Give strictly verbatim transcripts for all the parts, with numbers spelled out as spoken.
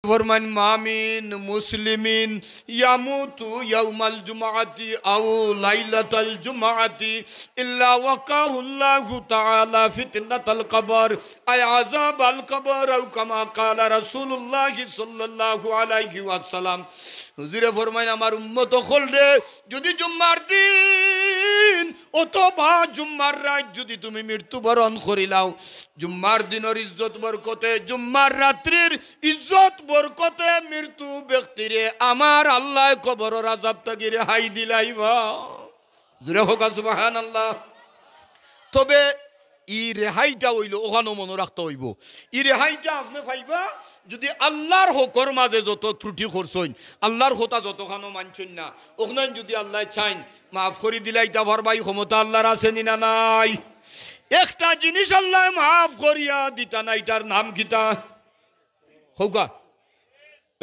ফরমাইন, "মা মিন মুসলিমিন ইয়ামুতু ইয়াউমাল জুমআতি আও লাইলাতাল জুমআতি ইল্লা ওয়াকাহুল্লাহু তাআলা ফিতনাতাল কবর, আয় আযাবাল কবর, আও কামা ক্বালা রাসূলুল্লাহি সাল্লাল্লাহু আলাইহি ওয়াসাল্লাম।" হুজুরে ফরমাইন, "আমার উম্মত অকলরে যুদি জুম্মার দিন অথবা জুম্মার রাইত যুদি তুমি মৃত্যুবরণ করিলাও, জুম্মার দিনর ইজ্জত বরকতে, জুম্মার রাত্রির ইজ্জত বরকতে মৃত্যু ব্যক্তিরে আমার আল্লায় কবরর আযাব থাকি রেহাই দিলাইবা।" জুরে কউক্কা সুবহানাল্লাহ। তবে ই রেহাইটা অইলো, অখানও মনো রাখতা অইবো। ই রেহাইটা আপনে পাইবা, যুদি আল্লার হকর মাজে যত ত্রুটি করছইন, আল্লার কথা যতখানও মানছইন না, অখানও যুদি আল্লায় চাইন, মাফ করি দিলাইতা পারবা, ই ক্ষমতা আল্লার আছে নি না নাই? একটা জিনিস আল্লায় মাফ করিয়া দিতা না, ইটার নাম কিতা? কউক্কা।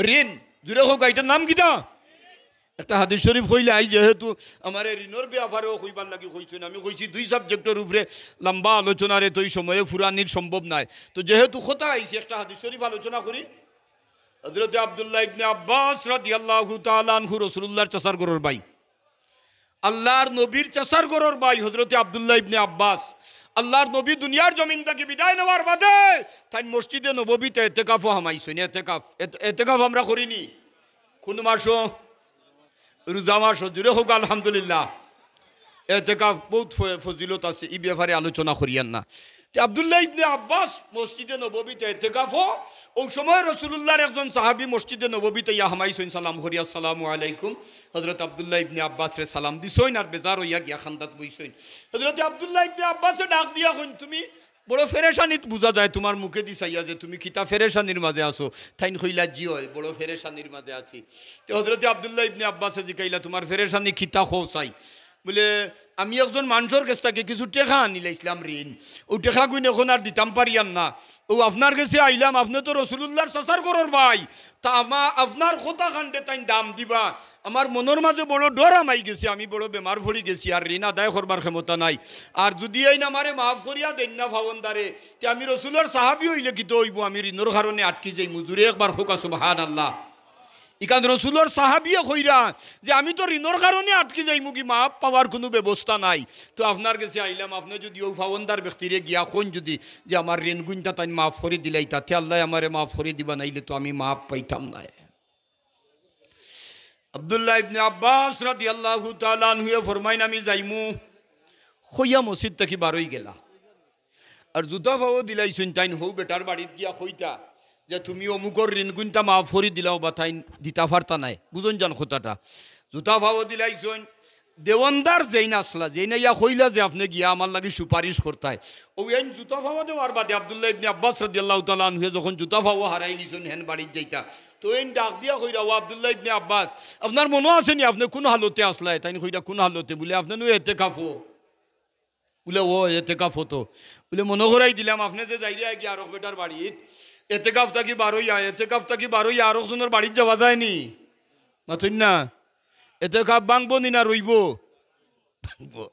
ঋণ। জুরে কউক্কা, ইটার নাম কিতা? একটা হাদিস শরিফ কইলে আই, যেহেতু আমারে ঋণর বেয়াপারেও কইবার লাগি কইছইন, আমি কইছি দুই subject-র উপরে লম্বা আলোচনারে তো ই সময়ে ফুরানির সম্ভব নায়। তো যেহেতু কথা আইছে, একটা হাদিস শরিফ আলোচনা করি। হযরতে আব্দুল্লাহ ইবনে আব্বাস রাদিয়াল্লাহু তাআলা আনহু রাসূলুল্লাহর চাচার ঘরর ভাই। আল্লার নবীর চাচার ঘরর ভাই হযরতে আব্দুল্লাহ ইবনে আব্বাস। আল্লার নবী দুনিয়ার জমিন থাকি বিদায় নেওয়ার বাদে তাইন মসজিদে নববীতে এতেকাফো হামাইছইন। এতেকাফ, এত-, এতেকাফ আমরা করি নি? কুন মাসো? রোজা মাসো। জুরে কউক্কা আলহামদুলিল্লাহ। এতেকাফ বউত ফ-, ফজিলত আছে, ই বেয়াপারে আলোচনা করিয়ার না। তে আব্দুল্লাহ ইবনে আব্বাস মসজিদে নববীতে এতেকাফো, অউ সময় রাসূলুল্লাহর একজন সাহাবী মসজিদে নববীতে আইয়া হামাইছইন, সালাম করি, "আসসালামু আলাইকুম।" হযরত আব্দুল্লাহ ইবনে আব্বাসরে সালাম দিছইন আর বেজার অইয়া গিয়া কান্দাত বইছইন। হযরতে আব্দুল্লাহ ইবনে আব্বাসে ডাক দিয়া কইন, "তুমি বড় পেরেশানিত বুঝা যায় তুমার মুখেদি চাইয়া যে তুমি কিতা পেরেশানির মাজে আছো।" তাইন কইলা, "জি অয়, বড় পেরেশানির মাজে আছি।" তে হযরতে আব্দুল্লাহ ইবনে আব্বাসে জিকাইলা, "তুমার পেরেশানি কিতা কও চাই?" বুলে, "আমি একজন মানষর গেছ থাকি কিছু টেকা আনিলাইছলাম ঋণ, অউ টেকাগুইন অখন আর দিতাম পারিয়ার না। অউ আপনার গেছে আইলাম, আপনে তো রাসূলুল্লাহর চাচার ঘরর ভাই, তা আমা-, আপনার কথাখানরে তাইন দাম দিবা। আমার মনর মাজে বড় ডর হামাই গেছে, আমি বড় বেমার পড়ি গেছি, আর ঋণ আদায় করবার ক্ষমতা নাই। আর যুদি এইন আমারে মাফ করিয়া দেইন না পাওনদারে, তে আমি রাসূলর সাহাবী অইলে কিতা অইবো, আমি ঋণর কারণে আটকি যাইমু।" জুরে একবার কউক্কা সুবহানাল্লাহ। ইখান রাসূলর সাহাবীয়ে কইরা যে, "আমি তো ঋণর কারণে আটকি যাইমুগি, মাফ পাওয়ার কুনু ব্যবস্থা নাই। তো আপনার গেছে আইলাম, আপনে যুদি অউ পাওনদার ব্যক্তিরে গিয়া কইন যুদি যে আমার ঋণগুইনতা তাইন মাফ করি দিলাইতা, তে আল্লায় আমারে মাফ করি দিবা, নাইলে তো আমি মাফ পাইতাম নায়।" আব্দুল্লাহ ইবনে আব্বাস রাদিয়াল্লাহু তাআলা আনহুয়ে ফরমাইন, "আমি যাইমু।" কইয়া মসজিদ থাকি বারই গেলা। আর জুতা পাও দিলাইছইন তাইন, হউ বেটার বাড়িত গিয়া কইতা যে, "তুমি অমুকর ঋণগুইনতা মাফ করি দিলাও বা।" তাইন দিতা পারতা নায়, বুঝইন যান কথাটা। জুতা পাও দিলাইছইন, দেওয়ানদার যেইন আছলা, যেইন আইয়া কইলা যে, "আপনে গিয়া আমার লাগি সুপারিশ করতায়।" অউ এইন জুতা পাও দেওয়ার বাদে আব্দুল্লাহ ইবনে আব্বাস রাদিয়াল্লাহু তাআলা আনহুয়ে যখন জুতা পাও হারাইলিছইন, হেন বাড়িত যাইতা, তো এইন ডাক দিয়া কইরা, "ও আব্দুল্লাহ ইবনে আব্বাস, আপনার মনো আছে নি আপনে কুন হালতে আছলায়?" তাইন কইরা, "কুন হালতে?" বুলে, "আপনে নু এতেকাফো।" বুলে, "ও, এতেকাফো তো।" বুলে, "মনো করাই দিলাম, আপনে যে যাইরা গিয়া আরক বেটার বাড়িত, এতেকাফ থাকি বারইয়া, এতেকাফ থাকি বারইয়া আরক জনর বাড়িত যাওয়া যায় নি?" মাতইন না। এতেকাফ ভাংবো নি না রইবো? ভাংবো।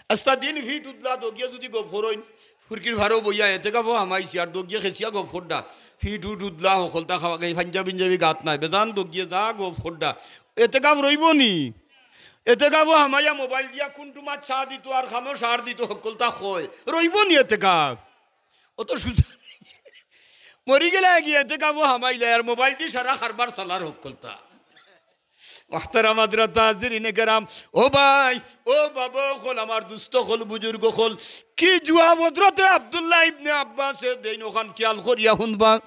আস্তা দিন ফিট উদলা দগিয়ে যুদি গফ করইন, ফুরকির ফারো বইয়া এতেকাফো হামাইছি, আর দগিয়ে খেছিয়া গফ করডা। ফিট উট উদলা হকলতা খাওয়া গেই, পাঞ্জাবি ইঞ্জাবি গাত নাই, বেজান দগিয়ে যা গফ করডা। এতেকাফ রইবো নি? এতেকাফো হামাইয়া মোবাইল দিয়া কুনটুমাত চা দিতো আর খানো সার দিতো, হকলতা কয়। রইবো নি এতেকাফ? অত সুজা। মরি গেলে গিয়া এতেকাফো হামাইলে আর মোবাইল দি সারা কারবার চালার হকলতা। মুহতারাম হযরত হাজিরিনে কেরাম, ও ভাই, ও বাবা অকল, আমার দুস্ত অকল, বুজুর্গ অকল, কি জুয়াব হযরতে আব্দুল্লাহ ইবনে আব্বাসে দেইন, অখান খিয়াল করিয়া হুনবা।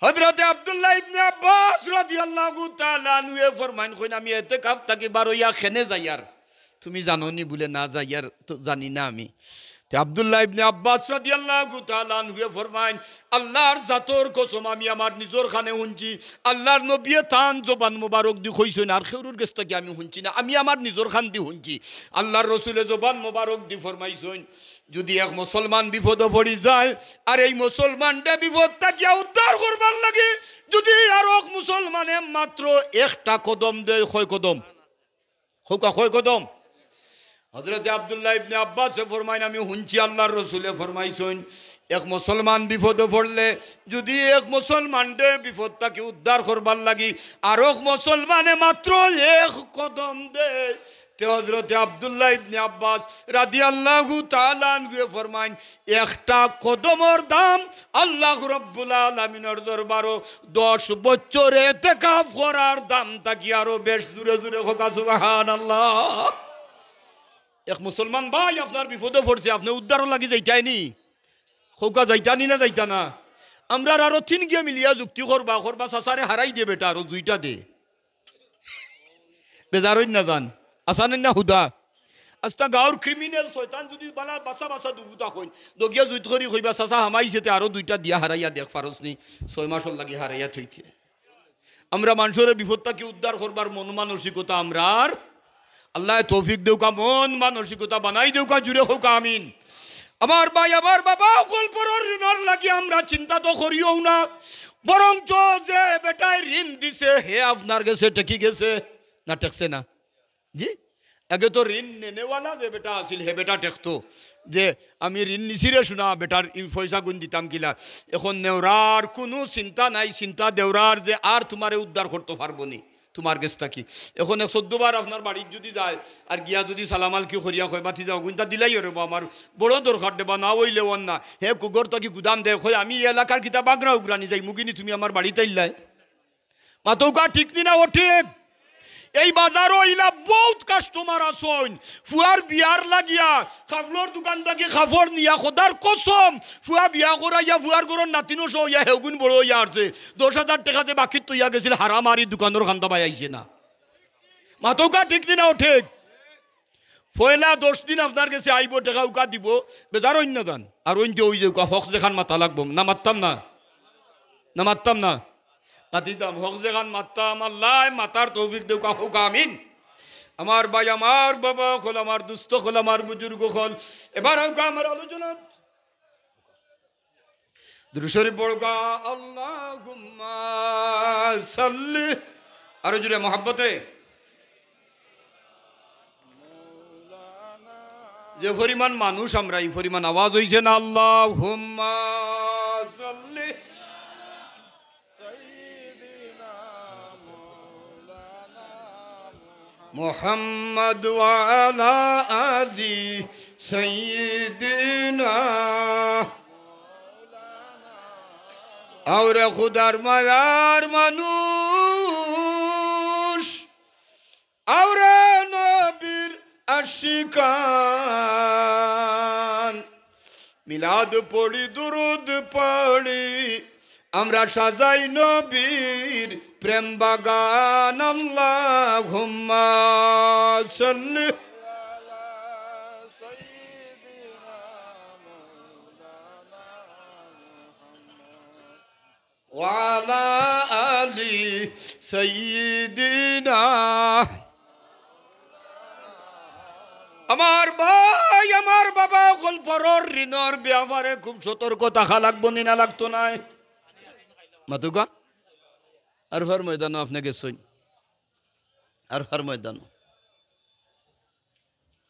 হযরতে আব্দুল্লাহ ইবনে আব্বাস রাদিয়াল্লাহু তাআলা আনহুয়ে ফরমাইন, কইন, "আমি এতেকাফ থাকি বারইয়া কেনে যাইয়ার তুমি জানো নি?" বুলে, "না, যাইয়ার তো জানি না আমি।" তে আব্দুল্লাহ ইবনে আব্বাস রাদিয়াল্লাহু তাআলা আনহুয়ে ফরমাইন, "আল্লাহর জাতর কসম, আমি আমার নিজর কানে হুনছি, আল্লাহর নবীয়ে তান জবান মোবারক দি কইছইন, আর কেউরর গেছ থাকি আমি হুনছি না, আমি আমার নিজর কান দি হুনছি।" আল্লাহর রসুলে জবান মোবারক দি ফরমাইছইন, যুদি এক মুসলমান বিপদো পড়ি যায়, আর এই মুসলমানরে বিপদ থাকিয়া উদ্ধার করবার লাগি যুদি আরক মুসলমানে মাত্র একটা কদম দেয়, কয় কদম? কউক্কা, কয় কদম? হযরতে আব্দুল্লাহ ইবনে আব্বাসে ফরমাইন, আমি হুনছি আল্লাহর রসুলে ফরমাইছইন, এক মুসলমান বিপদো পড়লে যুদি এক মুসলমানরে বিপদ থাকি উদ্ধার করবার লাগি আরক মুসলমানে মাত্র এক কদম দেয়, তে হযরতে আব্দুল্লাহ ইবনে আব্বাস রাদিয়াল্লাহু তাআলা আনহুয়ে ফরমাইন, একটা কদমর দাম আল্লাহ রাব্বুল আলামিনর দরবারো দশ বছর এতেকাফ করার দাম থাকি আরো বেশ। জুরে জুরে কউক্কা সুবহানাল্লাহ। এক মুসলমান ভাই আপনার বিপদো পড়ছে, আপনে উদ্ধারর লাগি যাইতায়নি? কউক্কা যাইতানি না যাইতা না? আমরার আরো তিনগিয়ে মিলিয়া যুক্তি করবা, করবা চাচারে হারাই দে বেটা, আরো দুইটা দে। বেজার অইন না যান, আছানি না হুদা। আস্তা গাউর criminal শয়তান যুদি বালা বাছা বাছা দুগুতা কইন, দগিয়া জুইত করি কইবা, চাচা হামাইছে তে আরো দুইটা দিয়া হারাইয়া দেখ পারছনি, ছয় মাসর লাগি হারাইয়া থইতে। আমরা মানষরে বিপদ থাকি উদ্ধার করবার মন মানসিকতা আমরার আল্লায় তৌফিক দেউক্কা, মন মানসিকতা বানাই দেউক্কা, জুরে কউক্কা আমিন। আমার ভাই, আমার বাবা অকল, পরর ঋণর লাগি আমরা চিন্তা তো করিও না, বরঞ্চ যে বেটায় ঋণ দিছে হে আপনার গেছে ঠেকি গেছে না ঠেকছে না? জি, আগে তো ঋণ নেনেওয়ালা যে বেটা আছিল, হে বেটা ঠেকতো যে আমি ঋণ নিছি রে সোনা, বেটার ই পয়সা গুন দিতাম কিলা। এখন নেওরার কুনু চিন্তা নাই, চিন্তা দেওরার যে আর তুমারে উদ্ধার করতো পারবো নি তুমার গেছ থাকি। এখন এক চৌদ্দ বার আপনার বাড়িত যুদি যায় আর গিয়া যুদি সালামালকি করিয়া কয়, "বাতি যাও, গুনটা দিলাই রে বা, আমার বড় দরকার দেবা, না অইলে অন না।" হে কুগর থাকি গুদাম দে, কয়, "আমি ই এলাকার কিতা বাগরা উগরানি যাইমুগিনি, তুমি আমার বাড়িত আইলায়?" মাতউক্কা ঠিক নি না অঠিক? এই বাজারো ইলা বউত customer আছইন, ফুয়ার বিয়ার লাগিয়া কাপড়র দোকান থাকি কাপড় নিয়া, খোদার কসম, ফুয়া বিয়া করাইয়া ফুয়ার ঘরর নাতিনও সহ অইয়া হেগুন বড় অইয়া আরছে। দশ হাজার টেকা যে বাকিত থইয়া গেছিল, হারা মারি দোকানর কান্দা বায় আইছে না। মাতউক্কা ঠিক নি না অঠিক? পয়লা দশ দিন আপনার গেছে আইবো, টেকা উকা দিবো, বেজার অইন না যান। আর অইনতে অই যে উকা হক যেখান মাতা লাগবো, না মাততাম না? না মাততাম না? মাতিতাম, হক যেখান মাততাম, আল্লায় মাতার তৌফিক দেউক্কা, কউক্কা আমিন। আমার ভাই, আমার বাবা অকল, আমার দুস্ত অকল, আমার বুজুর্গ অকল, এবার কউক্কা আমার আলোচনা দুরূদ শরীফ পড়উক্কা, আল্লাহুম্মা সাল্লি। আরো জুরে মহব্বতে। যে পরিমাণ মানুষ আমরা, ই পরিমাণ আওয়াজ অইছে না? আল্লাহুম্মা সাল্লি। মুহাম্মদ ওয়া আলা আলি সাইয়্যিদিনা। আওরে খুদার মায়ার মানুষ, আওরে নবীর আশিকান, মিলাদ পড়ি, দুরুদ পড়ি, আমরা সাজাই নবীর প্রেম বাগান। আল্লাহুম্মা সাল্লি ওয়া আলা আলি সাইয়্যিদিনা। আমার ভাই, আমার বাবা অকল, পরর ঋণর ব্যাপারে খুব সতর্ক থাকা লাগবো নি না লাগতো নায়? মাতউক্কা। আরফার ময়দানো আপনে গেছইন, আরফার ময়দানো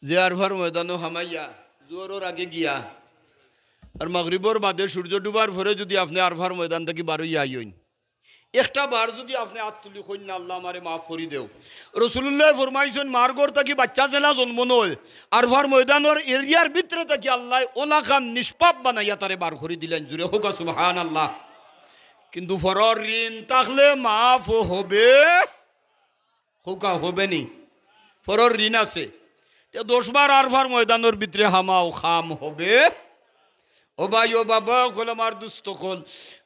যে আরফার ময়দানো হামাইয়া, জোহরর আগে গিয়া, আর মাগরিবর বাদে সূর্য ডুবার পরে যুদি আপনে আরফার ময়দান থাকি বারইয়া আইন, একটা বার যুদি আপনে আত তুলি কইন না, "আল্লাহ, আমারে মাফ করি দেও।" রাসুলুল্লায় ফরমাইছইন, মার ঘর থাকি বাইচ্চা যেলা জন্ম নয়, আরফার ময়দানর এরিয়ার ভিতরে থাকি আল্লায় অলাখান নিষ্পাপ বানাইয়া তারে বার করি দিলাইন। জুরে কউক্কা সুবহানাল্লাহ। কিন্তু পরর ঋণ থাকলে মাফ হবে। কউক্কা হবে নি? পরর ঋণ আছে। তে দশ বার আরফার ময়দানর ভিতরে হামাও, কাম হবে? ও ভাই, ও বাবা অকল, আমার দুস্ত অকল,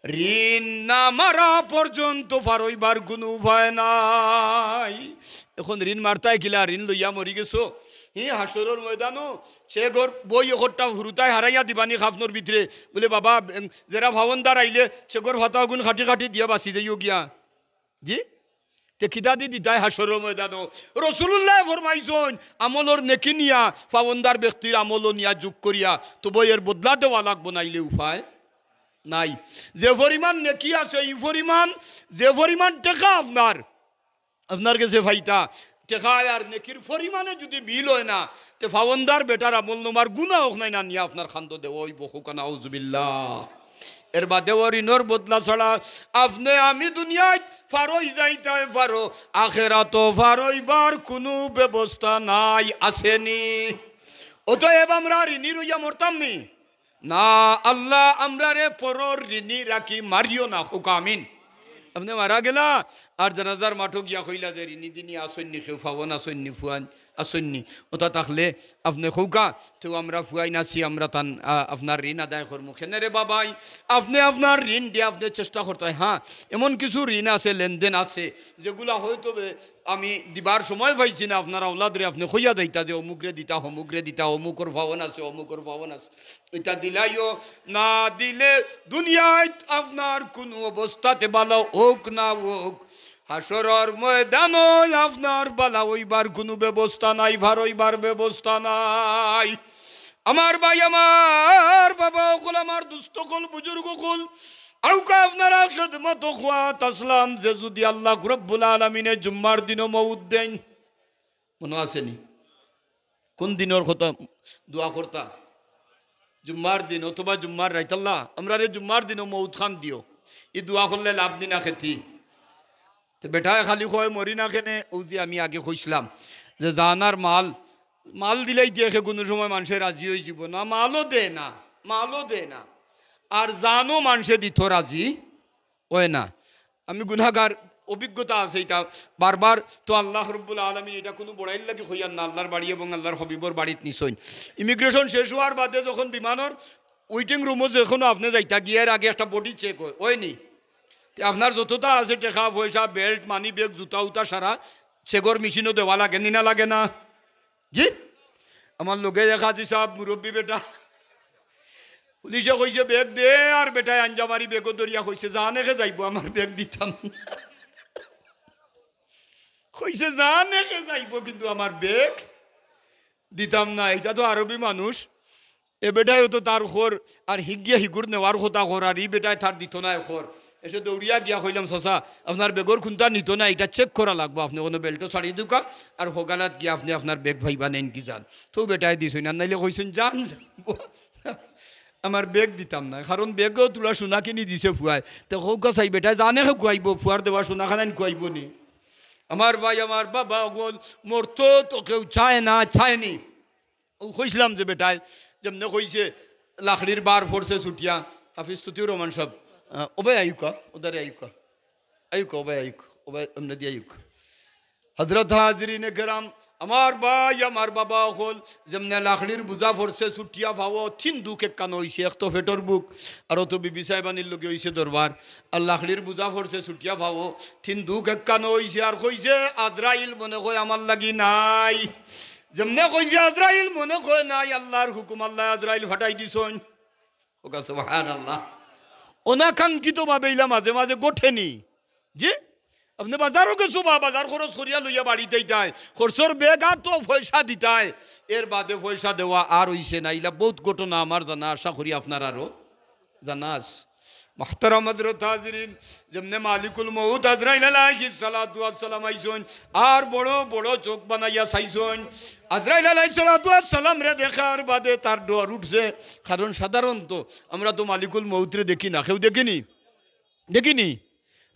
ঋণ না মারা পর্যন্ত পারইবার কুনু উপায় নাই। এখন ঋণ মারতায় কিলা? ঋণ লইয়া মরি গেছো। হি হাশরর ময়দানো সে ঘর বই একটা হুরুতায় হারাইয়া দিবানি কাফনর ভিতরে। বুলে, "বাবা, এম, যেরা ফাওনদার আইলে সে ঘর ফাতা অগুন কাটি কাটি দিয়া বাচি দেইও গিয়া।" জি? তে কিতা দি দিতায় হাশরর ময়দানো? রাসুলুল্লায় ফরমাইছইন, আমলর নেকি নিয়া, ফাওনদার ব্যক্তির আমলও নিয়া যোগ করিয়া, তবে এর বদলা দেওয়া লাগবো, নাইলে উপায় নাই। যে পরিমাণ নেকি আছে, ই পরিমাণ, যে পরিমাণ টেকা আপনার, আপনার গেছে ফাইতা, টেকায় আর নেকির পরিমাণে যুদি মিল অয় না, তে পাওনদার বেটার আমলনামার গুনা অউক নায় না, নিয়া আপনার কান্দো দেওয়া অইবো, কউক্কা নাউজুবিল্লাহ। এর বাদেও ঋণর বদলা ছাড়া আপনে আমি দুনিয়াত পারই যাইতায় পারো, আখেরাতো পারইবার কুনু ব্যবস্থা নাই, আছেনি? অতএব আমরা ঋণী রইয়া মরতাম নি? না, আল্লাহ আমরারে পরর ঋণী রাখি মারিও না, কউক্কা আমিন। আপনে মারা গেলা আর জানাজার মাঠো গিয়া কইলা যে, "ঋণী দিনী আছইন নি, কেউ পাওন আছইন নি, ফুয়াইন আছইন নি?" অতা থাকলে আপনে কউক্কা, "তেউ আমরা ফুয়াইন আছি, আমরা তান, আ, আপনার ঋণ আদায় করমু।" কেনে রে বাবাই, আপনে আপনার ঋণ দিয়া আপনে চেষ্টা করতায়, হ্যাঁ, এমন কিছু ঋণ আছে, লেনদেন আছে, যেগুলা হয়তো বে-, আমি দিবার সময় পাইছি না, আপনার আওলাদরে আপনে কইয়া যাইতা যে, "অমুকরে দিতা, অমুকরে দিতা, অমুকর পাওন আছে, অমুকর পাওন আছে।" ইতা দিলাইও, না দিলে দুনিয়াত আপনার কুনু অবস্থাতে ভালা অউক না অউক, হাশরর ময়দানো আপনার ভালা অইবার কুনু ব্যবস্থা নাই, পারইবার ব্যবস্থা নাই। আমার ভাই, আমার বাবা অকল, আমার দুস্ত অকল, বুজুর্গ অকল, আউক্কা আপনারার খেদমতো কওয়াত আছলাম যে যুদি আল্লাহ রব্বুল আলামিনে জুম্মার দিনো মউত দেইন, মনো আছেনি? কুন দিনর কথা দোয়া করতা? জুম্মার দিন অথবা জুম্মার রাইত। আল্লাহ, আমরারে জুম্মার দিনো মউত খান দিও। ই দোয়া করলে লাভ নি না ক্ষতি? তে বেটায় খালি কয়, "মরি না কেনে?" অউ যে আমি আগে কইছলাম যে জান আর মাল, মাল দিলাই দিয়া কে কুনু সময় মানষে রাজি অইযিবো না, মালও দেয় না, মালও দেয় না, আর জানও মানষে দিতো রাজি অয় না। আমি গুনাগার, অভিজ্ঞতা আছে ইটা। বারবার তো আল্লাহ রব্বুল আলামিন ইটা কুনু বড়াইর লাগি কইয়ার না, আল্লাহর বাড়ি এবং আল্লাহর হাবিবর বাড়িত নিছইন। Immigration শেষ অওয়ার বাদে যখন বিমানর waiting room-ও যখন আপনে যাইতা, গিয়ার আগে একটা body check অয়, অয়নি? তে আপনার যততা আছে, টেকা পয়সা, belt, money bag, জুতা উতা সারা check-র মেশিনো দেওয়া লাগেনি না লাগে না? জি, আমার লগে এক হাজি সাব, মুরব্বি বেটা, পুলিশে কইছে, "Bag দে," আর বেটায় আঞ্জা মারি bag-ও ধরিয়া কইছে, "জানে কে যাইবো, আমার bag দিতাম না।" কইছে, "জানে কে যাইবো, কিন্তু আমার bag দিতাম না।" ইটা তো আরবি মানুষ। এ বেটায়ও তো তার খর, আর হিগিয়া হিগুর নেওয়ার কথা খর, আর ই বেটায় তার দিতো নায় খর। এসে দৌড়িয়া গিয়া কইলাম, "চাচা, আপনার bag-র কুনতা নিতো না, ইটা check করা লাগবো, আপনে কুনু belt-ও ছাড়ি দেউক্কা, আর হগালাত গিয়া আপনে আপনার bag পাইবা নাইন কি জান।" তো বেটায় দিছইন, আর নাইলে কইছইন, "জান যাইবো, আমার bag দিতাম না।" কারণ bag-ও তুলা সোনা কিনি দিছে ফুয়ায়। তে কউক্কা চাই বেটায় জানে কে খুয়াইবো, ফুয়ার দেওয়া সোনা খানাইন খুয়াইবো নি? আমার ভাই, আমার বাবা অকল, মরতো তো কেউ চায় না, চায়নি। অউ কইছলাম যে বেটায় যেমনে কইছে, লাকড়ির বার পড়ছে ছুটিয়া, হাফিজ ততিউর রহমান সাব, আহ, ও ভাই আউক্কা, ওদারে আউক্কা, আউক্কা, ও ভাই আউক্কা, ও ভাই এমনে দি আউক্কা। হযরত হাজিরিনে কেরাম, আমার ভাই, আমার বাবা অকল, যেমনে লাকড়ির বুঝা পড়ছে ছুটিয়া পাও, তিন দুখ একখানো অইছে, এক তো পেটর ভুক, আর অত বিবি সাহেবানির লগে অইছে দরবার, আর লাকড়ির বুঝা পড়ছে ছুটিয়া পাও, তিন দুখ একখানো অইছে, আর কইছে, "আজরাইল মনে কয় আমার লাগি নাই।" যেমনে কইছে আজরাইল মনে কয় নাই, আল্লাহর হুকুম, আল্লায় আজরাইল ফাটাই দিছইন। কউক্কা সুবহানাল্লাহ। অনাকাঙ্ক্ষিতভাবে ইলা মাঝে মাঝে ঘটেনি। জি? আপনে বাজারও গেছো বা বাজার খরচ করিয়া লইয়া বাড়িত আইতায়, খরচর bag আতো পয়সা দিতায়, এর বাদে পয়সা দেওয়া আর অইছে না। ইলা বউত ঘটনা আমার জানা, আশা করি আপনারারও জানা আছে। মুহতারাম হযরত হাজিরিন, যেমনে মালিকুল মউত আজরাইল আলাইহিস সালাতু ওয়াস সালাম আইছইন, আর বড় বড় চউখ বানাইয়া চাইছইন। আজরাইল আলাইহিস সালাতু ওয়াস সালামরে দেখার বাদে তার ডর উঠছে, কারণ সাধারণত আমরা তো মালিকুল মউতরে দেখি না, কেউ দেখিনি? দেখিনি?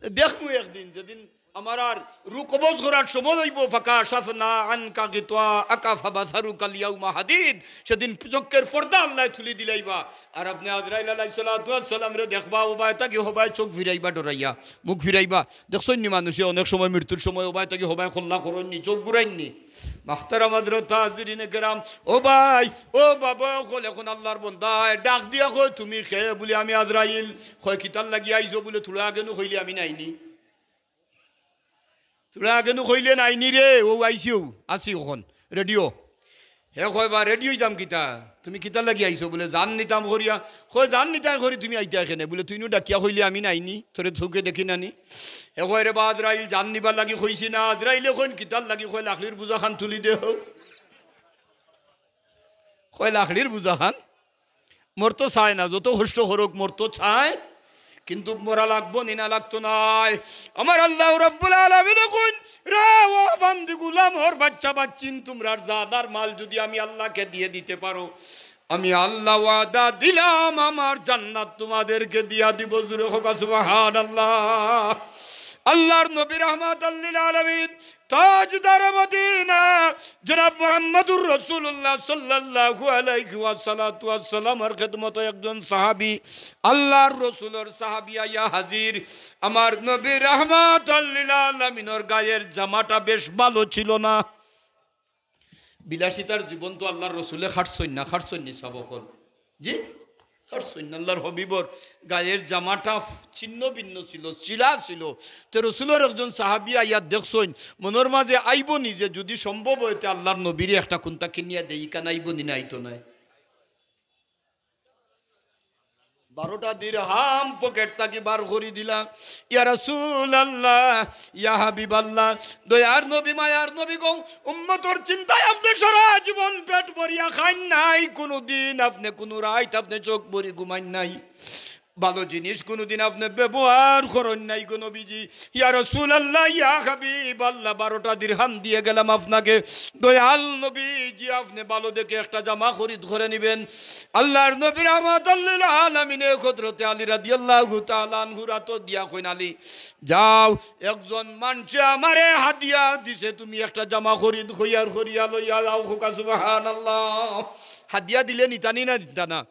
দেখমু একদিন, যেদিন আমার আর রুহ কবজ করার সময় অইবো, "ফাকাশাফনা আনকা গিতওয়াআকা ফাবাসারুকাল ইয়াউমা হাদিদ", সেদিন চউখর পর্দা আল্লায় তুলি দিলাইবা। আর আপনে আজরাইল আলাইহিস সালাতু ওয়াস সালামরে দেখবা, অবায় থাকি হবায় চউখ ফিরাইবা ডরাইয়া, মুখ ফিরাইবা। দেখছইন নি মানষে অনেক সময় মৃত্যুর সময় অবায় থাকি হবায় কল্লা করইন নি, চউখ ঘুরাইন নি? মুহতারাম হযরত হাজিরিনে কেরাম, ও ভাই, ও বাবা অকল, অখন আল্লাহর বন্দায় ডাক দিয়া কয়, "তুমি কে?" বুলে, "আমি আজরাইল।" কয়, "কিতার লাগি আইছো?" বুলে, "থুড়া আগে নু কইলে আমি নাইনি।" থুড়া আগে নু কইলে নাইনি রে, অউ আইছি, অউ আছি অখন, ready অ। হে কয়, "বা ready অইতাম কিতা? তুমি কিতার লাগি আইছো?" বুলে, "জান নিতাম করিয়া।" কয়, "জান নিতাম করি তুমি আইতায় কেনে?" বুলে, "তুই নু ডাকিয়া কইলে আমি নাইনি, তোরে চউখে দেখি না নি।" হে কয়, "রে বা আজরাইল, জান নিবার লাগি কইছি না।" আজরাইলে কইন, "কিতার লাগি?" কয়, "লাকড়ির বুঝা খান তুলি দেও।" কয়, "লাকড়ির বুঝা খান?" মরতো চায় না, যত কষ্ট করউক মরতো চায়। কিন্তু মরা লাগবো নি না লাগতো নায়? আমার আল্লাহ রাব্বুল আলামিনে কইন, "রে ও বান্দি, গুলাম, ওর বাচ্চা বাচ্চিন, তুমরার জান আর মাল যদি আমি আল্লাহকে দিয়ে দিতে পারো, আমি আল্লাহ ওয়াদা দিলাম আমার জান্নাত তোমাদেরকে দিয়া দিব।" জুরে কউক্কা সুবহানাল্লাহ। আল্লাহর নবী রাহমাতাল লিল আলামিন, তাজদার মদিনা, জনাব মুহাম্মদুর রাসূলুল্লাহ সাল্লাল্লাহু আলাইহি ওয়া সাল্লাতু ওয়া সাল্লামর খেদমতো একজন সাহাবী, আল্লাহর রসুলর সাহাবী আইয়া হাজির। আমার নবী রাহমাতাল লিল আলামিনর গায়ের জামাটা বেশ ভালো ছিল না। বিলাসিতার জীবন তো আল্লাহর রসুলে খাটছইন না, খাটছইন নি সাব অকল? জি, খাটছইন না। আল্লাহর হাবিবর গায়ের জামাটা ছিন্ন ভিন্ন ছিল, ছিঁড়া ছিল। তে রসুলর একজন সাহাবী আইয়া দেখছইন, মনর মাঝে আইবো নি যে যদি সম্ভব অয় তে আল্লাহর নবীরে একটা কুন্তা কিনিয়া দেই, ইখান আইবো নি না আইতো নায়? বারোটা দিরহাম পকেট থাকি বার করি দিলা। ইয়া রাসূলুল্লাহ, ইয়া হাবিবাল্লাহ, দয়ার নবী, মায়ার নবী গো, উম্মতর চিন্তায় আপনে সারা জীবন পেট ভরিয়া খাইন নাই, কুনুদিন আপনে কুনু রাইত আপনে চোখ ভরি ঘুমাইন নাই, ভালো জিনিস কুনুদিন আপনে ব্যবহার করইন নাই গো নবীজি। ইয়া রাসূলুল্লাহ, ইয়া হাবিবাল্লাহ, বারোটা দিরহাম দিয়ে গেলাম আপনাকে। দয়াল নবীজি, আপনে ভালো দেখে একটা জামা খরিদ করে নিবেন। আল্লাহর নবী রাহমাতাল লিল আলামিনে হযরতে আলী রাদিয়াল্লাহু তাআলা আনহুর আতো দিয়া কইন, "আলী, যাও, একজন মানষে আমারে হাদিয়া দিছে, তুমি একটা জামা খরিদ কইয়ার করিয়া লইয়া যাও।" কউক্কা সুবহানাল্লাহ। হাদিয়া দিলে নিতা নি না নিতা না?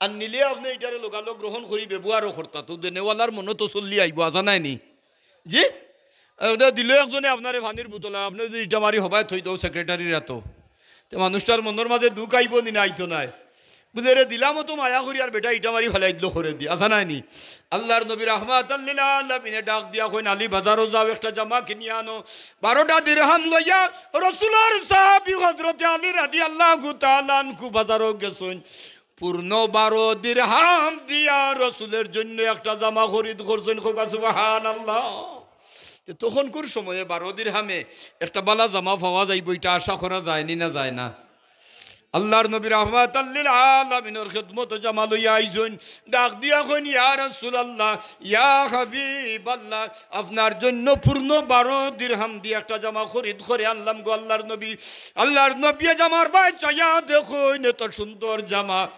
আর নিলে আপনে ইটারে লগালগ গ্রহণ করি ব্যবহারও করতা, তো দেনেওয়ালার মনো তসল্লি আইবো, আছা নায় নি? জি? এটা দিল একজনে আপনারে পানির বোতল, আর আপনে যদি ইটা মারি হবায় থই দেও সেক্রেটারির আতো, তে মানুষটার মনর মাঝে দুখ আইবো নি না আইতো নায়? বুঝে রে, দিলাম অত মায়া করি আর বেটা ইটা মারি ফালাই দিল করে দি, আছা নায় নি? আল্লাহর নবী রাহমাতাল লিল আলামিনে ডাক দিয়া কইন, "আলী, বাজারো যাও, একটা জামা কিনি আনো।" বারোটা দিরহাম লইয়া রসুলর সাহাবী হযরতে আলী রাদিয়াল্লাহু তাআলা আনহু বাজারো গেছইন। পূর্ণ বারো দিরহাম দিয়া রসুলের জন্য একটা জামা খরিদ করছইন। কউক্কা সুবহানাল্লাহ। তে তখনকুর সময়ে বারো দিরহামে একটা বালা জামা পাওয়া যাইবো, ইটা আশা করা যায় নি না যায় না? আল্লাহর নবী রাহমাতাল লিল আলামিনর খেদমতো জামা লইয়া আইছইন, ডাক দিয়া কইন, "ইয়া রাসূলুল্লাহ, ইয়া হাবিবাল্লাহ, আপনার জন্য পূর্ণ বারো দিরহাম দিয়া একটা জামা খরিদ করে আনলাম গো আল্লাহর নবী।" আল্লাহর নবী জামার বায় চাইয়া দেখইন, এত সুন্দর জামা।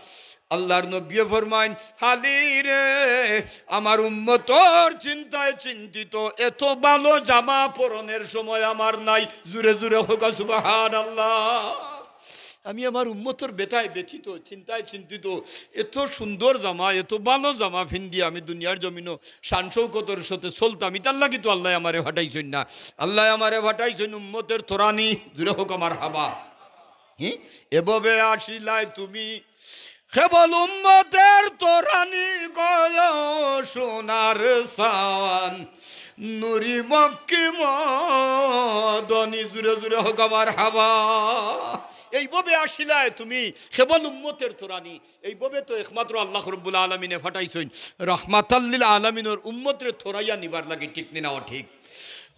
আল্লাহর নবী ফরমাইন, "আলী রে, আমার উম্মতর চিন্তায় চিন্তিত, এত ভালো জামা পরনের সময় আমার নাই।" জুরে জুরে কউক্কা সুবহানাল্লাহ। আমি আমার উম্মতর বেথায় ব্যথিত, চিন্তায় চিন্তিত। এত সুন্দর জামা, এত ভালো জামা ফিন্দি আমি দুনিয়ার জমিনো শান শৌকতর সাথে চলতাম। ইতার লাগি তো আল্লায় আমারে ফাটাইছইন না। আল্লায় আমারে ফাটাইছইন উম্মতের তরানি। জুরে কউক্কা মারহাবা। হি? এভাবে আসিলায় তুমি কেবল উম্মতের তরানি গো সোনার চান, নুরি মক্কি মদনী। জুরে জুরে কউক্কা মারহাবা। এইভাবে আসিলায় তুমি কেবল উম্মতের তরানি। এইভাবে তো একমাত্র আল্লাহ রাব্বুল আলামিনে ফাটাইছইন রাহমাতাল লিল আলামিনর উম্মতরে তরাইয়া নিবার লাগি, ঠিক নি না অঠিক?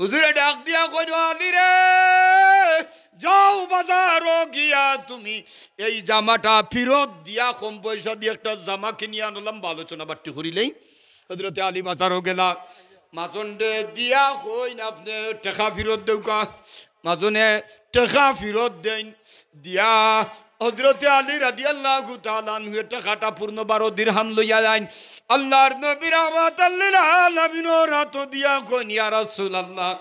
হুজুরে ডাক দিয়া কইন, "আলী রে, যাও বাজারো গিয়া তুমি এই জামাটা ফিরত দিয়া কম পয়সা দিয়া একটা জামা কিনি আনলাম।" বা আলোচনা বাট্টি করিলেই হযরতে আলী বাজারো গেলা, মাজনরে দিয়া কইন, "আপনে টেকা ফিরত দেউক্কা।" মাজনে টেকা ফিরত দেইন, দিয়া হযরতে আলী রাদিয়াল্লাহু তাআলা আনহু টেকাটা পূর্ণ বারো দিরহাম লইয়া যাইন। আল্লাহর নবী রাহমাতাল লিল আলামিনর আতো দিয়া কইন, "ইয়া রাসূলুল্লাহ,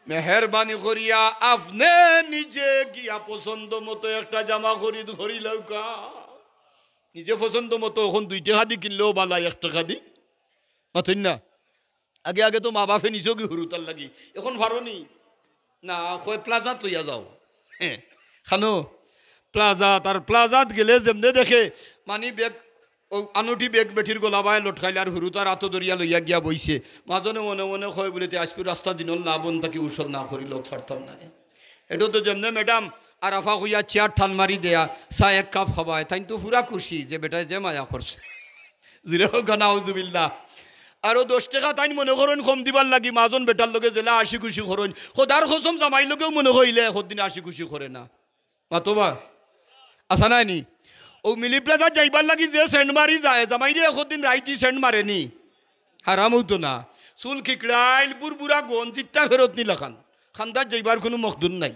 মেহেরবানি করিয়া আপনে নিজে গিয়া পছন্দ মতো একটা জামা খরিদ করি লউক্কা।" নিজে পছন্দ মতো অখন দুই টেকা দি কিনলেও বালা, এক টেকা দি মাতইন না। আগে আগে তো মা বাপে নিছগি হুরুতার লাগি, অখন পারো নি? না, কয় প্লাজাত লইয়া যাও। হে, খানো প্লাজাত, আর প্লাজাত গেলে যেমনে দেখে মানি ব্যাগ, ও আনুটি ব্যাগ বেটির গলাবায় লটকাইলে আর হুরুতার আতো ধরিয়া লইয়া গিয়া বইছে। মাজনে মনে মনে কয় বুলে, "তে আইজকুর রাস্তা দিনর লাভ অন থাকি উসল না করি লোক ছাড়তাম না।" এটো তো যেমনে ম্যাডাম আর আফা কইয়া চেয়ার টান মারি দেয়া, চা এক কাপ খাবায়, তাইন তো পুরা খুশি যে বেটায় যে মায়া করছে। জুরে কউক্কা নাউজুবিল্লাহ। আরো দশ টেকা তাইন মনে করইন কম দিবার লাগি, মাজন বেটার লগে যেলা হাসি খুশি করইন, খোদার কসম জামাইর লগেও মনে কইলে একদিন হাসি খুশি করে না। মাতবা? আছা নায় নি? অউ মিলি প্লাজাত যাইবার লাগি যে সেন্ট মারি যায়, জামাইরে একদিন রাইত ই সেন্ট মারে নি? হারাম অইতো না। চুল খিকড়াইল, বুরবুরা গন, জিত্তা ফেরত নিলাখান। খান্দাত যাইবার কুনু মকদুর নাই।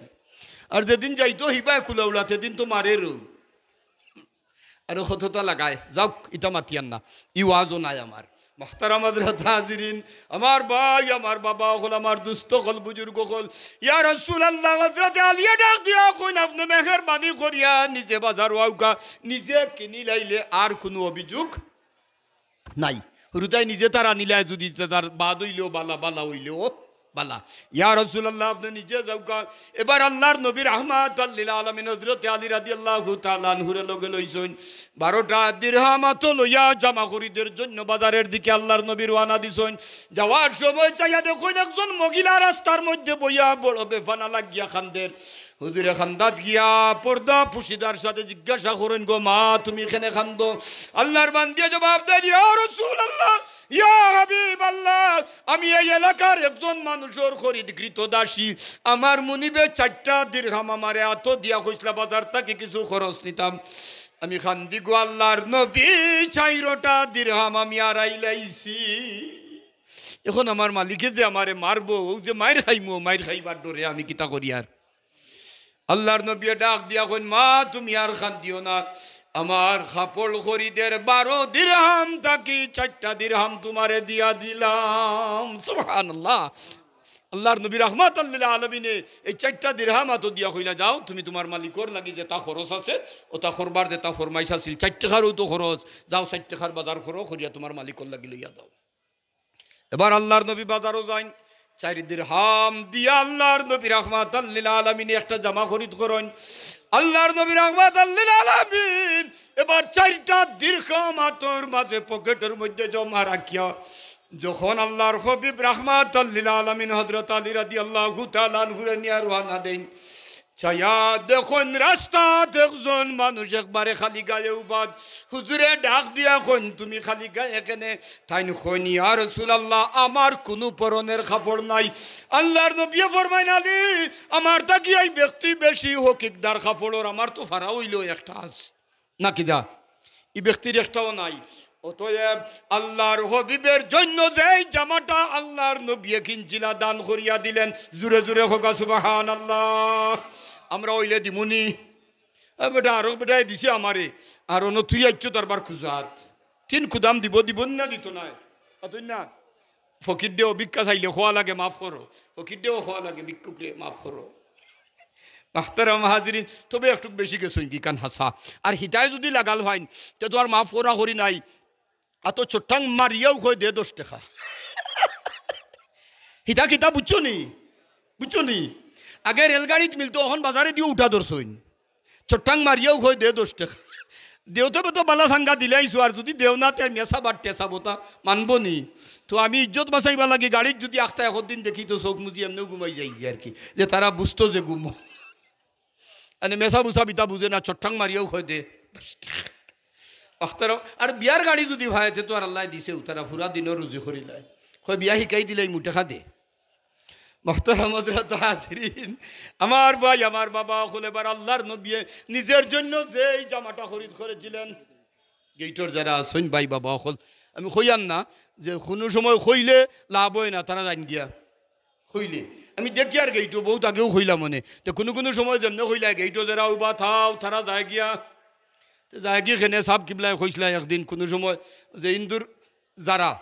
আর যেদিন যাইতো হিবায় কুলাউলা, তেদিন তো মারেরও। আরো কততা লাগায়। যাউক, ইতা মাতিয়ার না। ই ওয়াজও নায় আমার। মুহতারাম হযরত হাজিরিন, আমার ভাই, আমার বাবা অকল, আমার দুস্ত অকল, বুজুর্গ অকল, ইয়া রাসুলাল্লাহ, হযরতে আলিয়ে ডাক দিয়া কইন, আপনে মেহেরবানি করিয়া নিজে বাজারো আউক্কা, নিজে কিনিলাইলে আর কুনু অভিযোগ নাই। হুরুতায় নিজে তারা নিলায় যুদি তার বাদ অইলেও বালা, বালা অইলেও বালা। ইয়া রাসুলাল্লাহ, আপনে নিজে যাউক্কা। এবার আল্লার নবী রাহমাতাল লিল আলামিন হযরতে আলী রাদিয়াল্লাহু তাআলা আনহুরে লগে লইছইন। বারোটা দিরহাম আতো লইয়া জামা খরিদের জন্য বাজারের দিকে আল্লার নবী রওয়ানা দিছইন। যাওয়ার সময় চাইয়া দেখইন একজন মহিলা রাস্তার মধ্যে বইয়া বড় বেফানা লাগিয়া খান্দের। হুজুরে খান্দাত গিয়া পর্দা পুশিদার সাথে জিজ্ঞাসা করইন, "গো মা, তুমি কেনে খান্দো?" আল্লার বান্দিয়ে জবাব দেইন, "ইয়া রাসুলাল্লাহ, ইয়া হাবিবাল্লাহ, আমি এই এলাকার একজন মানুষর খরিদকৃত দাসী। আমার মুনিবে চাইরটা দিরহাম আমারে আতো দিয়া কইছলা বাজার থাকি কিছু খরচ নিতাম। আমি খান্দি গো আল্লার নবী, চাইরটা দিরহাম আমি আরাইলাইছি। এখন আমার মালিকে যে আমারে মারবো, অউ যে মাইর খাইমু, মাইর খাইবার ডরে আমি কিতা করিয়ার?" আল্লার নবীয়ে ডাক দিয়া কইন, "মা, তুমি আর খান্দিও না, আমার কাপড় খরিদের বারো দিরহাম থাকি চাইরটা দিরহাম তুমারে দিয়া দিলাম।" সুবহানাল্লাহ। আল্লার নবী রাহমাতাল লিল আলামিনে এই চাইরটা দিরহাম আতো দিয়া কইলা, "যাও, তুমি তুমার মালিকর লাগি যেতা খরচ আছে, অতা করবার যেতা ফরমাইশ আছিল, চাইর টেকারউ তো খরচ, যাও চাইর টেকার বাজার করো, করিয়া তুমার মালিকর লাগি লইয়া যাও।" এবার আল্লার নবী বাজারো যাইন, চাইর দিরহাম দিয়া আল্লার নবী রাহমাতাল লিল আলামিনে একটা জামা খরিদ করইন। আল্লার নবী রাহমাতাল লিল আলামিন এবার চাইরটা দিরহাম আতর মাঝে পকেটর মধ্যে জমা রাখিয়া যখন আল্লার হাবিব রাহমাতাল লিল আলামিন হযরত আলী রাদিয়াল্লাহু তাআলা আনহুরে নিয়া রওয়ানা দেইন, চাইয়া দেখইন রাস্তাত একজন মানুষ একবারে খালি গায়ে উবাদ। হুজুরে ডাক দিয়া কইন, "তুমি খালি গায়ে কেনে?" তাইন কইন, "ইয়া রাসুলাল্লাহ, আমার কুনু পরনের কাপড় নাই।" আল্লার নবীয়ে ফরমাইন, "আলী, আমার থাকি এই ব্যক্তি বেশি হকিকদার কাপড়র, আমার তো ফারা অইলেও একটা আছে।" না কিতা? ই ব্যক্তির একটাও নাই। অতএব আল্লার হাবিবের জন্য যেই জামাটা আল্লার নবীয়ে কিনছিলা দান করিয়া দিলেন, জুরে জুরে কউক্কা সুবহানাল্লাহ। আমরা অইলে দিমুনি? এ বেটা, আরক বেটায় দিছে আমারে, আর অনো তুই আইচ্ছ দরবার খুজাত। তিন কুদাম দিবো, দিবো না দিতো নায়? অতএব না। ফকিররেও ভিক্ষা চাইলে কওয়া লাগে, "মাফ করো।" ফকিররেও কওয়া লাগে, "ভিক্ষুকরে মাফ করো।" মুহতারাম হাজিরিন, তবে একটুক বেশি গেছইন কিখান হাছা। আর হিতায় যুদি লাগাল পাইন, তে তো আর মাফ করা করি নাই। আতো চট্টাং মারিয়াউ কয়, "দে দশ টেকা।" হিতা কিতা বুঝছো নি? বুঝছো নি? আগে রেলগাড়িত মিলতো, অখন বাজারেদিও উঠা ধরছইন। চট্টাং মারিয়াউ কয়, "দে দশ টেকা।" দেওতে বেতো বালা চাঙ্গা দিলাইছো, আর যুদি দেও না, তে মেসাব আর টেসাব অতা মানবো নি? তো আমি ইজ্জত বাঁচাইবার লাগি গাড়িত যুদি আখতা একদিন দেখি, তো চউখ মুজি এমনেউ ঘুমাই যাই আর কি, যে তারা বুঝতো যে ঘুমো। মানে মেসাব উসাব ইতা বুঝে না, চট্টাং মারিয়াউ কয়, "দে দশ টেকা।" আখতারও, আর বিয়ার গাড়ি যুদি পায়, তে তো আর আল্লায় দিছে, উতারা পুরা দিনও রুজি করিলায়। কয়, "বিয়া হিকাই দিলাইমু, টেকা দে।" মুহতারাম হযরত হাজিরিন, আমার ভাই, আমার বাবা অকল, এবার আল্লার নবীয়ে নিজের জন্য যেই জামাটা খরিদ করেছিলেন, গেইটর যারা আছইন ভাই বাবা অকল, আমি কইয়ার না যে কুনু সময় কইলে লাভ অয় না, তারা যাইন গিয়া কইলে। আমি দেখিয়ার গেইটো, বউত আগেও কইলাম অনে, তে কুনু কুনু সময় যেমনে কইলা, "গেইটো যারা উবা থাও", তারা যায় গিয়া। তে যায় গিয়া কেনে সাব কিবলায় কইছলা একদিন কুনু সময় যে হিন্দুর যারা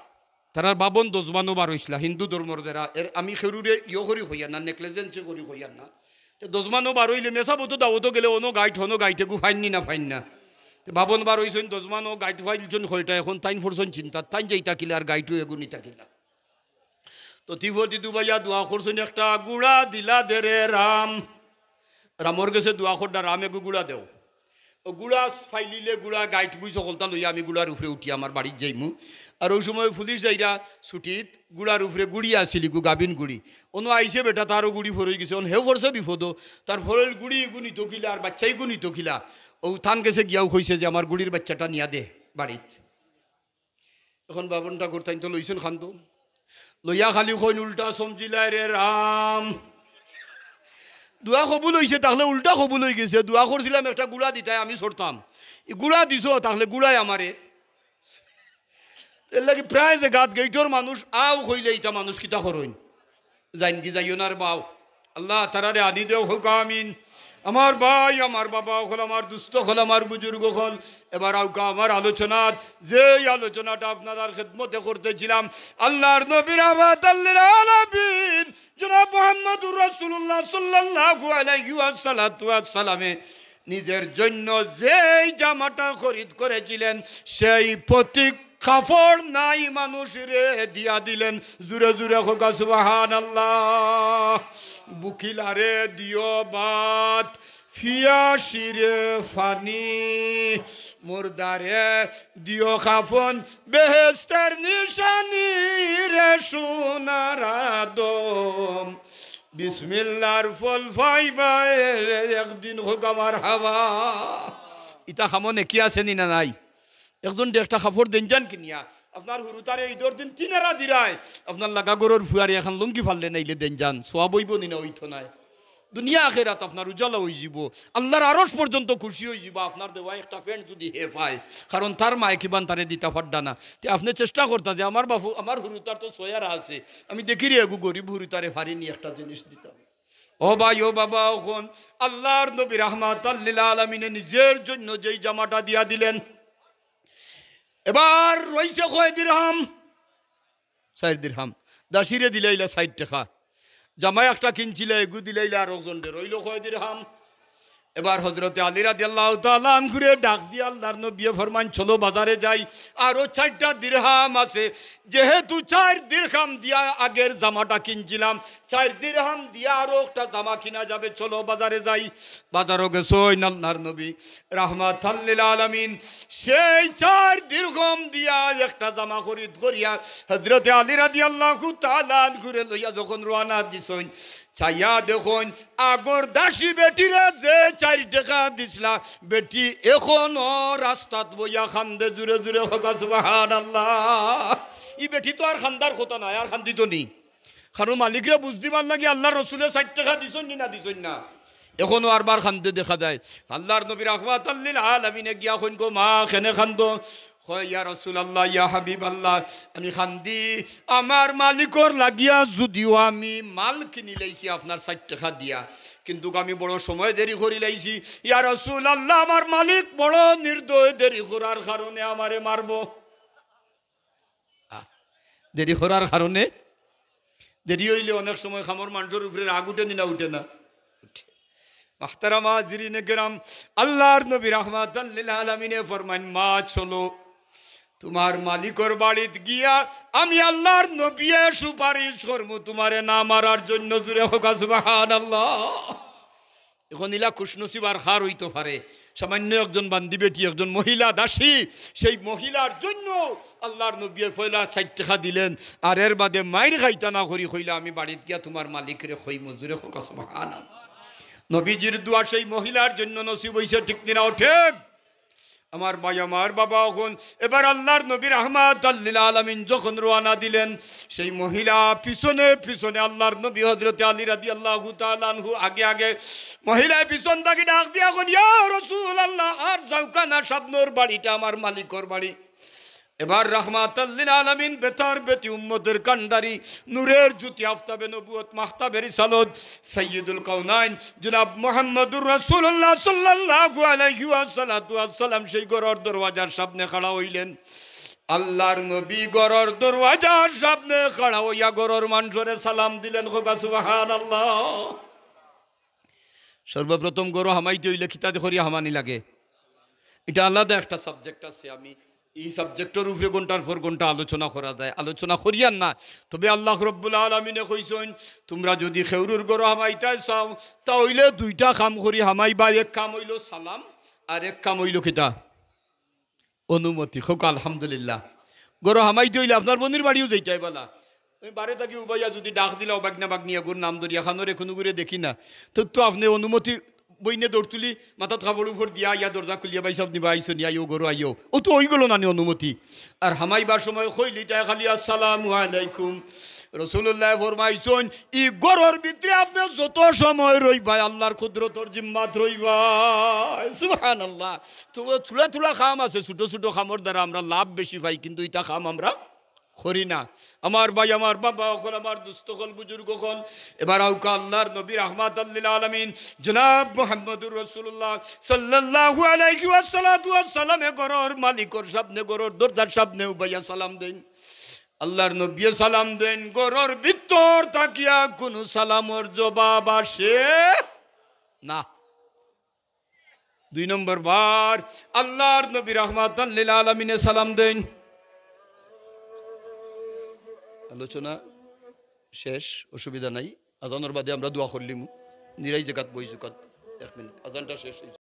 তারার বাবন দশমানো বার অইছলা, হিন্দু ধর্মর যারা, এর আমি কেউরে ইয়ো করি কইয়ার না, negligence করি কইয়ার না। তে দশমানো বার অইলে মেসাবো তো দাওতো গেলে অনো গাইট, হনো গাইট এগু ফাইন নি না ফাইন না। তে বাবন বার অইছইন, দশমানো গাইট ফাইলছইন কয়টা, এখন তাইন পড়ছইন চিন্তাত, তাইন যাইতা কিলা আর গাইটও এগু নিতা কিলা। তো তিফতি দুবাইয়া দোয়া করছইন, "একটা গুড়া দিলা দে রে রাম।" রামর গেছে দোয়া কররা, "রাম এগু গুড়া দেও।" অউ গুড়া ফাইলিলে গুড়া গাইট বুঝ হকলতা লইয়া আমি গুড়ার উপরে উঠি আমার বাড়িত যাইমু। আর অউ সময় পুলিশ যাইরা ছুটিত, গুড়ার উপরে গুড়ি আছিল, ইগু গাভিন গুড়ি। অনো আইছে বেটা, তারও গুড়ি ফরই গেছে, অন হেও পড়ছে বিপদো, তার ফরইল গুড়ি ইগু নিতো কিলা, আর বাইচ্চা ইগু নিতো কিলা। অউ তান গেছে গিয়াও কইছে যে, "আমার গুড়ির বাইচ্চাটা নিয়া দে বাড়িত।" এখন বাবন ঠাকুর তাইন তো লইছইন খান্দো, লইয়া খালি কইন, "উল্টা সমঝিলায় রে রাম।" দোয়া কবুল অইছে, তাহলে উল্টা কবুল অই গেছে। দোয়া করছিলাম একটা গুড়া দিতায়, আমি ছড়তাম, ই গুড়া দিছো, তাহলে গুড়ায় আমারে। এর লাগি প্রায় যে গাত গেইটর মানুষ আও কইলে ইতা মানুষ কিতা করইন? যাইন কি যাইও না রে বাও? আল্লাহ তারারে আনি দেও, কউক্কা আমিন। আমার ভাই, আমার বাবা অকল, আমার দুস্ত অকল, আমার বুজুর্গ অকল, এবার আউক্কা আমার আলোচনাত, যেই আলোচনাটা আপনারার খেদমতে করতেছিলাম, আল্লাহর নবী রাহমাতাল লিল আলামিন জনাব মুহাম্মদুর রাসূলুল্লাহ সাল্লাল্লাহু আলাইহি ওয়াসাল্লাতু ওয়াসসালামে নিজের জন্য যেই জামাটা খরিদ করেছিলেন, সেই প্রতীক কাপড় নাই মানুষরে দিয়া দিলেন। জুরে জুরে কউক্কা সুবহানাল্লাহ। ভুকিলারে দিও ভাত, পিয়াসিরে পানি, মুর্দারে দিও কাফন, বেহেশতের নিশানি রে সোনার আদম। বিসমিল্লাহর ফল পাইবায় একদিন, কউক্কা মারহাবা। ইতা কামো নেকি আছে নি না নাই? একজনরে একটা কাপড় দেইন যান কিনিয়া, আপনার হুরুতারে ইদর দিন তিন এরা দিরায়, আপনার লাগা ঘরর ফুয়ারে এখান লুঙ্গি ফাললে নাইলে দেইন যান, সওয়াব অইবো নি না? অইতো নায়। দুনিয়া আখেরাত আপনার উজালা অইযিবো, আল্লাহর আরশ পর্যন্ত খুশি অইযিবো আপনার দেওয়া একটা প্যান্ট যুদি হে পায়, কারণ তার মায়ে কিবান তারে দিতা পাররা না। তে আপনে চেষ্টা করতা যে আমার বাফু, আমার হুরুতার তো ছয় এরা আছে, আমি দেখিরে এগু গরিব হুরুতারে পারিনি একটা জিনিস দিতাম। ও ভাই, ও বাবা, অখন আল্লাহর নবী রাহমাতাল লিল আলামিনে নিজের জন্য যেই জামাটা দিয়া দিলেন, এবার রইছে কয় দিরহাম? চাইর দিরহাম। দাসীরে দিলাইলা চাইর টেকা, জামা একটা কিনছিলা, এগু দিলাইলা আরক জনরে, রইলো কয় দিরহাম? এবার হযরতে আলী রাদিয়াল্লাহু তাআলা আনহুরে ডাক দিয়া আল্লাহর নবীয়ে ফরমাইন, "চলো বাজারে যাই, আরো চাইরটা দিরহাম আছে, যেহেতু চাইর দিরহাম দিয়া আগের জামাটা কিনছিলাম, চাইর দিরহাম দিয়া আরো একটা জামা কিনা যাবে, চলো বাজারে যাই।" বাজারো গেছইন আল্লাহর নবী রাহমাতাল লিল আলামিন, সেই চাইর দিরহাম দিয়া একটা জামা খরিদ করিয়া হযরতে আলী রাদিয়াল্লাহু তাআলা আনহুরে লইয়া যখন রওয়ানা দিছইন, চাইয়া দেখইন, আগর দাসী বেটিরে যে চাইর টেকা দিছলা, বেটি এখনো রাস্তাত বইয়া কান্দে। জুরে জুরে কউক্কা সুবহানাল্লাহ। ই বেটি তো আর কান্দার কথা নায়, আর কান্দিতো নি। কারণ মালিকরে বুঝ দিবার লাগি আল্লাহর রসুলে চাইর টেকা দিছইন নি না দিছইন না? এখনো আরবার কান্দে দেখা যায়। আল্লাহর নবী রাহমাতাল লিল আলামিনে গিয়া কইন, "গো মা, কেনে কান্দো?" কয়, "ইয়া রাসূলুল্লাহ, ইয়া হাবিবাল্লাহ, আমি কান্দি আমার মালিকর লাগিয়া, যদিও আমি মাল কিনিলাইছি আপনার চাইর টেকা দিয়া, কিন্তুক আমি বড় সময় দেরি করিলাইছি। ইয়া রাসূলুল্লাহ, আমার মালিক বড় নির্দয়, দেরি করার কারণে আমারে মারবো।" আহ, দেরি করার কারণে, দেরি অইলে অনেক সময় কামর মানষর উপরে রাগ উঠে নি না উঠে না? উঠে। মুহতারাম হাজিরিনে কেরাম, আল্লাহর নবী রাহমাতাল লিল আলামিনে ফরমাইন, "মা, চলো, তুমার মালিকর বাড়িত গিয়া আমি আল্লাহর নবীয়ে সুপারিশ করমু তুমারে না মারার জন্য।" জুরে কউক্কা সুবহানাল্লাহ। অখন ইলা খুশনসিব আর কার অইতো পারে? সামান্য একজন বান্দি বেটি, একজন মহিলা দাসী, সেই মহিলার জন্য আল্লাহর নবীয়ে পয়লা চাইর টেকা দিলেন, আর এর বাদে মাইর খাইতা না করি কইলা, "আমি বাড়িত গিয়া তুমার মালিকরে কইমু।" জুরে কউক্কা সুবহানাল্লাহ। নবীজির দোয়া সেই মহিলার জন্য নসিব অইছে, ঠিক নি না? ও ঠিক। আমার ভাই, আমার বাবা, অখন এবার আল্লাহর নবী রাহমাতাল লিল আলামিন যখন রওয়ানা দিলেন, সেই মহিলা পিছনে পিছনে, আল্লাহর নবী হযরতে আলী রাদিয়াল্লাহু তাআলা আনহু আগে আগে, মহিলায় পিছন থাকি ডাক দিয়া কইন, "ইয়া রাসূলুল্লাহ, আর যাউক্কা না, সামনর বাড়িটা আমার মালিকর বাড়ি।" এবার রাহমাতাল লিল আলামিন, বেতার বেতি উম্মতের কান্ডারি, নূরের জ্যোতি, আফতাবে নবুয়ত, মাহতাবে রিসালত, সাইয়্যিদুল কাউনাইন জনাব মুহাম্মদুর রাসূলুল্লাহ সাল্লাল্লাহু আলাইহি ওয়াসাল্লাতু ওয়াসসালাম সেই ঘরর দরওয়াজার সামনে খাড়া অইলেন। আল্লাহর নবী ঘরর দরওয়াজার সামনে খাড়া অইয়া ঘরর মানষরে সালাম দিলেন। কউক্কা সুবহানাল্লাহ। সর্বপ্রথম ঘরো হামাইতে অইলে কিতা করি হামানি লাগে? ইটা আলাদা একটা subject আছে, আমি ই subjectর উপরে ঘন্টার পর ঘন্টা আলোচনা করা যায়, আলোচনা করিয়ার না। তবে আল্লাহ রব্বুল আলামিনে কইছইন, "তুমরা যুদি কেউরুর ঘরো হামাইতায় চাও, তা অইলে দুইটা কাম করি হামাইবা, এক কাম অইলো সালাম, আর এক কাম অইলো কিতা? অনুমতি।" কউক্কা আলহামদুলিল্লাহ। ঘরো হামাইতে অইলে আপনার বইনর বাড়িও যাইতায় বালা। ওই বারে থাকি উবাইয়া যুদি ডাক দিলাও, "বাগনা বাগনি", এগুর নাম ধরিয়া, খানোরে কুনুগুরে দেখি না, তো, তো আপনে অনুমতি বইনে দৌড় তুলি, মাথাত কাপড় উপর দিয়া আইয়া দরজা খুলিয়া, "ভাইসাব নি বা, আইছো নি, আইও, ঘরো আইও।" অউ তো অইগেলো না নি অনুমতি। আর হামাইবার সময় কইলিতায় খালি, "আসসালামু আলাইকুম।" রাসুলুল্লায় ফরমাইছইন, "ই ঘরর ভিতরে আপনে যত সময় রইবায়, আল্লার কুদরতর জিম্মাত রইবায়।" সুবহানাল্লাহ। তো থুড়া থুড়া কাম আছে, ছুটো ছুটো কামর দ্বারা আমরা লাভ বেশি পাই, কিন্তু ইতা কাম আমরা করি না। আমার ভাই, আমার বাবা অকল, আমার দুস্ত অকল, বুজুর্গ অকল, এবার আউক্কা আল্লার নবী রাহমাতাল লিল আলামিন জনাব মুহাম্মদুর রাসুলুল্লাহ সাল্লাল্লাহু আলাইহি ওয়াসাল্লাতু ওয়াসসালামে ঘরর মালিকর সামনে, ঘরর দরজার সামনে উবাইয়া সালাম দেইন। আল্লার নবীয়ে সালাম দেইন, ঘরর ভিতর থাকিয়া কুনু সালামর জবাব আসে না। দুই নম্বর বার আল্লার নবী রাহমাতাল লিল আলামিনে সালাম দেইন। আলোচনা শেষ, অসুবিধা নাই। আজানর বাদে আমরা দোয়া করলিমু। নিরাই জাগাত বই জুকাত এক মিনিট, আজানটা শেষ অইছে।